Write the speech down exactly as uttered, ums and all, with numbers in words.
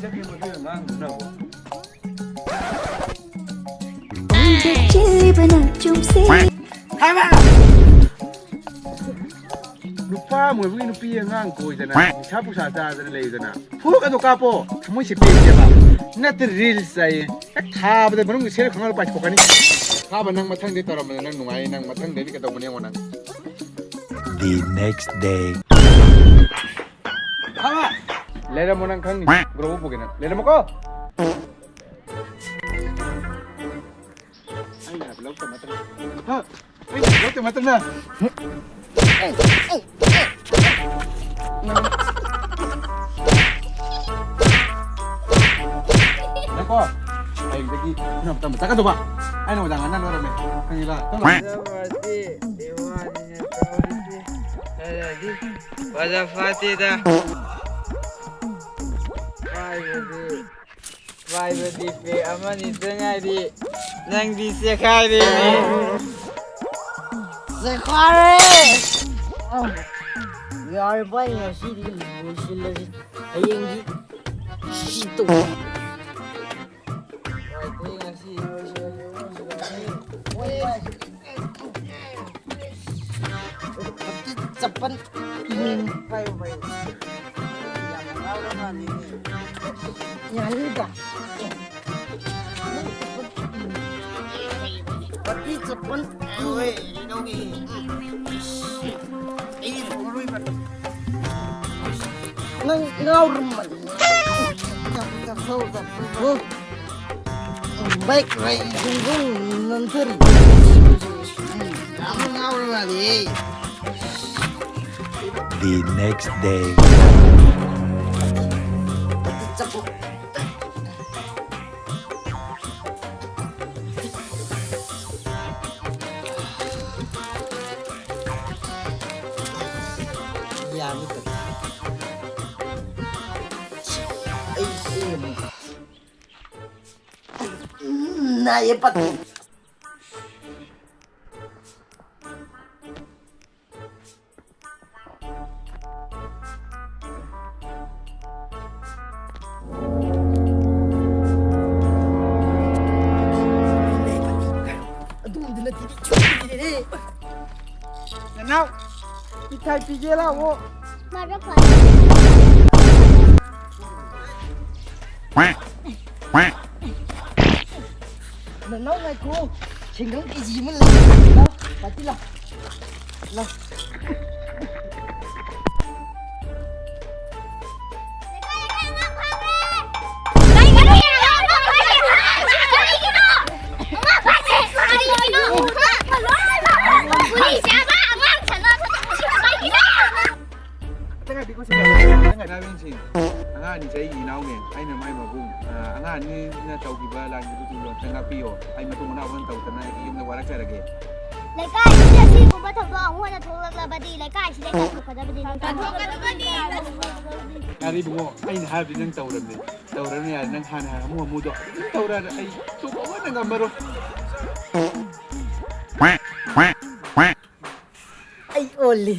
ꯆꯠꯈ꯭ꯔꯤꯕ ꯑꯗꯨꯒꯤ ꯑꯉꯥꯡꯗꯨꯅꯕꯨ꯫ ꯍꯥꯏꯕ! ꯅꯨꯄꯥ ꯑꯃ ꯑꯣꯏꯕꯒꯤ ꯅꯨꯄꯤ ꯑꯉꯥꯡ ꯀꯣꯏꯗꯅ, ꯅꯤꯁꯥ ꯄꯨꯁꯥ ꯆꯥꯗꯅ ꯂꯩꯗꯅ, ꯐꯨꯔꯨꯞ ꯑꯗꯨ ꯀꯥꯞꯄꯣ, ꯊꯃꯣꯏꯁꯦ ꯄꯦꯟꯗꯦꯕ꯫ ꯅꯠꯇ꯭ꯔ reels ꯆꯥꯏꯌꯦ꯫ ꯍꯦꯛ ꯊꯥꯕꯗ ꯃꯅꯨꯡꯒꯤ ꯁꯦꯔ ꯈꯪꯍꯧꯔ ꯄꯥꯏꯊꯣꯛꯀꯅꯤ꯫ ꯊꯥꯕ ꯅꯪ ꯃꯊꯪꯗꯤ ꯇꯧꯔꯝꯕꯗ ꯅꯪ ꯅꯨꯡꯉꯥꯏ, ꯅꯪ ꯃꯊꯪꯗꯩꯗꯤ ꯀꯩꯗꯧꯕꯅꯦ ꯌꯦꯡꯉꯣ ꯅꯪ꯫ The next day. ꯊꯥꯕ! ꯂꯩꯔꯝꯃꯣ ꯅꯪ ꯈꯪꯅꯤ, ꯒ꯭ꯔꯣ ꯄꯨꯒꯦ ꯅꯪ꯫ ꯂꯩꯔꯝꯃꯣꯀꯣ꯫ ꯑꯩꯅ ꯍꯥꯏꯕ ꯂꯧꯗꯕ ꯅꯠꯇ꯭ꯔ? ꯍꯥ? ꯑꯩꯅ ꯍꯥꯏꯕ ꯂꯧꯗꯕ ꯅꯠꯇ꯭ꯔ ꯅꯪ? ꯅꯪꯀꯣ, ꯍꯌꯦꯡꯗꯒꯤ ꯐꯨꯅꯕ ꯇꯝꯕ ꯆꯠꯀꯗꯧꯕ꯫ ꯑꯩꯅ ꯑꯣꯖꯥ ꯉꯥꯡꯅ ꯂꯣꯏꯔꯝꯃꯦ꯫ ꯈꯪꯉꯤꯕ? ꯇꯞꯅ ꯐꯖꯕꯗꯤ ꯏꯋꯥꯅꯤꯅ ꯇꯧꯔꯤꯁꯤ꯫ ꯐꯖꯗꯤ ꯐꯖ ꯐꯠꯇꯦꯗ꯫ ꯍꯥꯏꯕꯗꯤ ꯄꯥꯏꯕꯗꯤ ꯄꯦꯛ ꯑꯃꯅꯤꯇ ꯉꯥꯏꯔꯤ꯫ ꯅꯪꯗꯤ ꯆꯦꯈꯥꯏꯔꯦꯅꯦ꯫ ꯆꯦꯈꯥꯏꯔꯦ! ꯑ, ꯌꯥꯔꯦ ꯚꯥꯏ, ꯉꯁꯤꯗꯤ ꯂꯣꯏꯁꯤꯜꯂꯁꯤ꯫ ꯍꯌꯦꯡꯗꯤ ꯁꯤ ꯇꯧ-, ꯉꯁꯤ ꯂꯣꯏꯁꯤꯜꯂꯁꯤ꯫ ꯐꯠꯇꯤ ꯆꯄꯟ꯫ ꯄꯥꯏꯌꯨ, ꯄꯥꯏꯌꯨ꯫ ꯌꯥꯝ ꯉꯥꯎꯔ ꯃꯥꯜꯂꯤꯅꯦ꯫ ꯌꯥꯅꯤꯗ꯫ ꯐꯠꯇꯤ ꯆꯄꯟ꯫ ꯍꯣꯏ, ꯏꯅꯧꯒꯤ꯫ ꯑꯩ ꯊꯣꯡꯉꯔꯣꯏꯕ꯫ ꯅꯪ ꯉꯥꯎꯔ ꯃꯥꯜꯂꯤ꯫ ꯆꯥꯛ, ꯆꯥꯛ, ꯆꯥꯛ, ꯆꯥꯛ꯫ ꯕꯥꯏꯛ ꯔꯥꯏꯗꯤꯡ ꯅꯝꯊꯔꯤ꯫ ꯌꯥꯝ ꯉꯥꯎꯔ ꯃꯥꯜꯂꯦ꯫ The next day. ꯌꯥꯅꯤ꯫ ꯑꯩ, ꯑꯩ ꯑꯃꯨꯛ ꯅꯥꯏꯌꯦ ꯄꯠ꯫ ꯄꯤꯒꯦ ꯂꯥꯛꯑꯣ꯫ ꯃꯔꯛ ꯐꯥ-, ꯅꯅꯥꯎ ꯉꯥꯏꯈꯣ꯫ ꯁꯦꯡꯒꯝ ꯀꯦꯖꯤ ꯑꯃ ꯂꯩ꯫ ꯂꯥꯎ, ꯄꯥꯏꯁꯤ ꯂꯥꯎ꯫ ꯂꯥꯎ꯫ ꯑꯉꯥꯡ ꯑꯅꯤ ꯆꯍꯤꯒꯤ ꯏꯅꯥꯎꯅꯦ꯫ ꯑꯩꯅ ꯃꯥꯏ ꯃꯕꯨꯡ, ꯑ, ꯑꯉꯥꯡ ꯑꯅꯤꯅ ꯇꯧꯈꯤꯕ ꯂꯥꯟꯈꯤꯕꯗꯨ ꯑꯝꯇ ꯉꯥꯛꯄꯤꯌꯣ꯫ ꯑꯩ ꯃꯇꯨꯡ ꯃꯅꯥꯎ ꯑꯃ ꯇꯧꯗꯅ ꯑꯩꯒꯤ ꯌꯨꯝꯗ ꯋꯥꯔꯛꯆꯔꯒꯦ꯫ ꯂꯩꯀꯥꯏꯁꯤꯗ ꯁꯤꯒꯨꯝꯕ ꯊꯧꯗꯣꯛ ꯑꯃꯨꯛ ꯍꯟꯅ ꯊꯣꯛꯂꯛꯂꯕꯗꯤ ꯂꯩꯀꯥꯏꯁꯤꯗ ꯇꯥꯟꯊꯣꯛꯀꯗꯕꯅꯤ꯫ ꯌꯥꯔꯦ ꯏꯕꯨꯡꯉꯣ, ꯑꯩꯅ ꯍꯥꯏꯕꯗꯤ ꯅꯪ ꯇꯧꯔꯕꯅꯤ꯫ ꯇꯧꯔꯅꯨ ꯌꯥꯔꯦ, ꯅꯪ ꯍꯥꯟꯅ ꯍꯥꯟꯅ ꯍꯥꯃꯨ ꯍꯥꯃꯨꯗꯣ ꯑꯗꯨꯝ ꯇꯧꯔꯛꯑꯗꯤ ꯑꯩ ꯇꯣꯛꯄ ꯑꯃꯠꯇ ꯉꯝꯃꯔꯣꯏ꯫ ꯑꯩ ꯑꯣꯜꯂꯤ꯫